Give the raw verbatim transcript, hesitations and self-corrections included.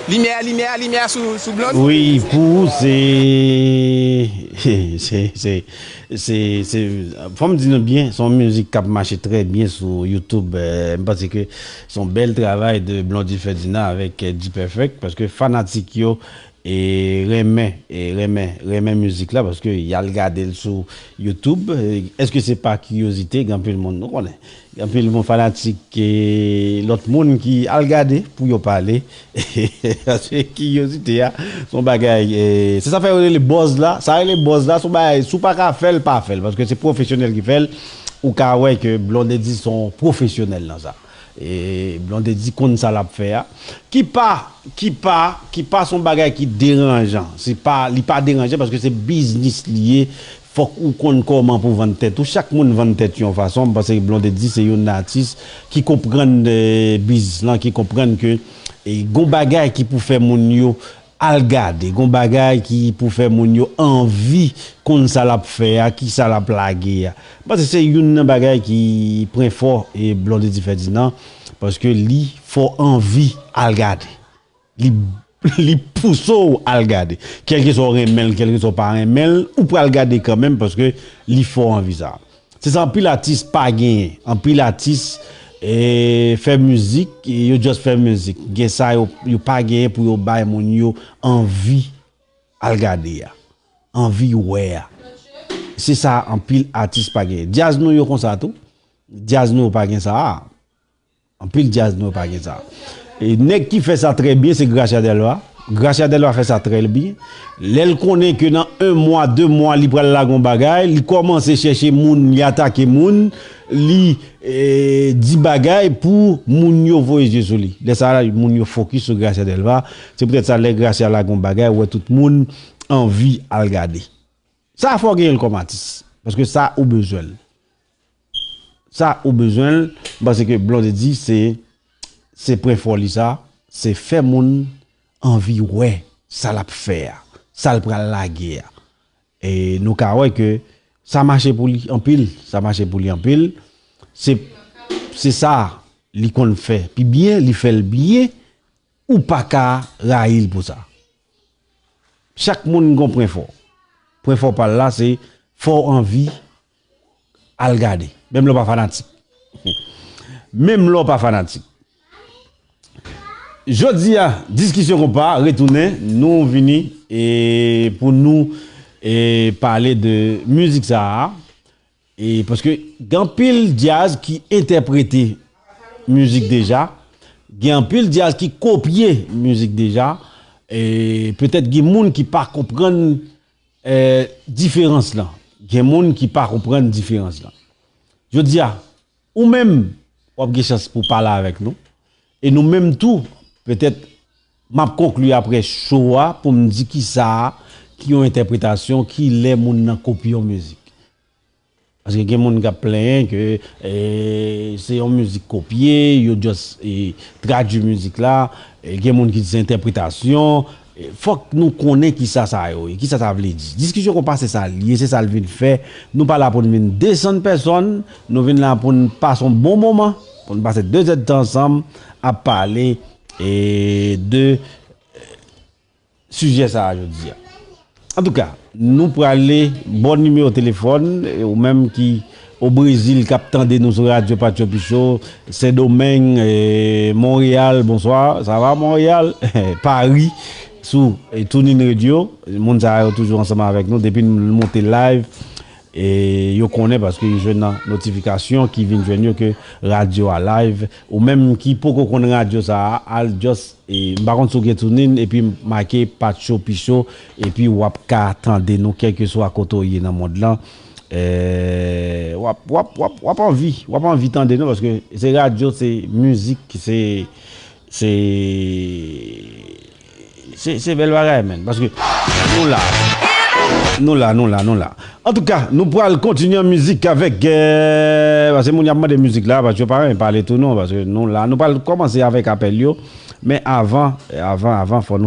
Limyè, limyè, limyè sou, sou Blonde. Wi, pou ou, se. Se. Se. Se. Se fò m di nou byen, se yon mizik k ap mache trè byen sou YouTube. Eh, m panse ke se yon bèl travay de Blondy Ferdinand avèk eh, D-Perfect, paske fanatik yo e renmen, e renmen, renmen mizik la, paske y al gade l sou YouTube. Eh, èske se pa kiryozite? Gen anpil moun, nou konnen. Gen anpil moun fanatik e lòt moun ki al gade pou yo pale. Paske kiryozite a, se yon bagay, eh, se sa fè yo rele buzz la. Sa rele buzz la, se yon bagay, si w pa ka fè l, pa fè l. Paske se pwofesyonèl ki fè l. Ou ka wè ke Blondedy se yon pwofesyonèl nan sa. E Blondedy konn sa l ap fè a. Ki pa, ki pa, ki pa se yon bagay ki deranjan. Se pa, li pa deranjan paske se biznis li ye. Fòk ou konn kòman pou vann tèt ou. Chak moun vann tèt yon fason. M panse Blondedy se youn nan atis ki konprann eh, biznis lan, ki konprann ke eh, gon bagay ki pou fè moun yo al gade, gon bagay ki pou fè moun yo anvi konn sa l ap fè a, ki sa l ap lage a. M panse se youn nan bagay ki pwen fò e Blondedy Ferdinand, paske li fè w anvi al gade. Li, li pouse w al gade. Kèlkeswa w renmen l, kèlkeswa w pa renmen l, ou pral gade kanmenm paske li fè w anvi sa. Se sa anpil atis pa genyen. Anpil atis eh, fè mizik, yo just fè mizik. Gen sa yo, yo pa genyen pou yo bay moun yo anvi al gade a. Anvi wè a. Se sa anpil atis pa genyen. Djaz nou yo konsa tou. Djaz nou yo pa gen sa a. Anpil djaz nou yo pa gen sa. E nèg ki fè sa trè byen se Gracia Delva. Gracia Delva fè sa trè byen. Lè l konnen ke nan en mwa, de mwa li pral lage yon bagay, li kòmanse chèche moun, li atake moun, li eh, di bagay pou moun yo voye zye sou li. Lè sa a, moun yo fokis sou Gracia Delva. Se poutèt sa lè Gracia lage yon bagay, ou wè tout moun anvi al gade. Sa fò w genyen l kòm atis. Paske sa ou bezwen l. Sa ou bezwen l. M panse ke Blondedy se se pwen fò li sa, se fè moun anvi wè sa l ap fè a, sa l pral lage a. E nou ka wè ke sa mache pou li anpil, sa mache pou li anpil. Se se sa li konn fè pi byen, li fè l byen, ou pa ka rayi l pou sa. Chak moun gon pwen fò. Pwen fò pa l la se fè w anvi al gade. Menm lè w pa fanatik. Menm lè w pa fanatik. Jodi a, diskisyon konpa retounen, nou vini e pou nou e pale de mizik sa a. E paske gen anpil djaz ki entèprete mizik deja, gen anpil djaz ki kopye mizik deja, e petèt gen moun ki pa konprann eh, diferans lan. Gen moun ki pa konprann diferans lan. Jodi a, ou menm, w ap gen chans pou pale avèk nou. E nou menm tou, petèt, m ap konkli apre show a pou m di kisa ki yon entèpretasyon, ki lè moun nan kopye yon mizik. Paske gen moun k ap plenyen ke eh, se yon mizik kopye, yo just eh, tradui mizik la, eh, gen moun ki di se entèpretasyon. Eh, fòk nou konnen kisa sa yo ye, kisa sa vle di. Diskisyon konpa se sa l ye, se sa l vin fè. Nou pa la pou n vin desann pèsonn, nou vin la pou n pase yon bon moman, pou n pase de zèdtan ansanm ap pale eh, de sijè sa a jodi a. Antouka, nou prale ba w nimewo telefòn, e ou menm ki o Brezil k ap tande nou sou radyo Patcho Picho, Sendomeng, e Monreyal, bonswa, sa va Monreyal? Pari, sou e TuneIn Radio, moun sa yo toujou ansanm avèk nou depi n moute live. E yo konnen paske yo jwenn nan notifikasyon ki vin jwenn yo ke radyo a live. Ou menm ki poko konn radyo sa a, al just, e, m pa konn si w gen TuneIn, epi make Patcho Picho, epi w ap ka tande nou kèlkeswa kote w ye nan mond lan. E, w ap, w ap, w ap, w ap anvi, w ap anvi tande nou paske se radyo, se mizik, se, se Se, se bèl bagay, menn. Paske nou la. Nou la, nou la, nou la. Antouka, nou pral kontinye an mizik avèk, eh, paske moun y ap mande mizik la, paske yo pa renmen pale tou non, paske nou la. Nou pral kòmanse avèk apèl yo. Men avan, avan, avan, fò nou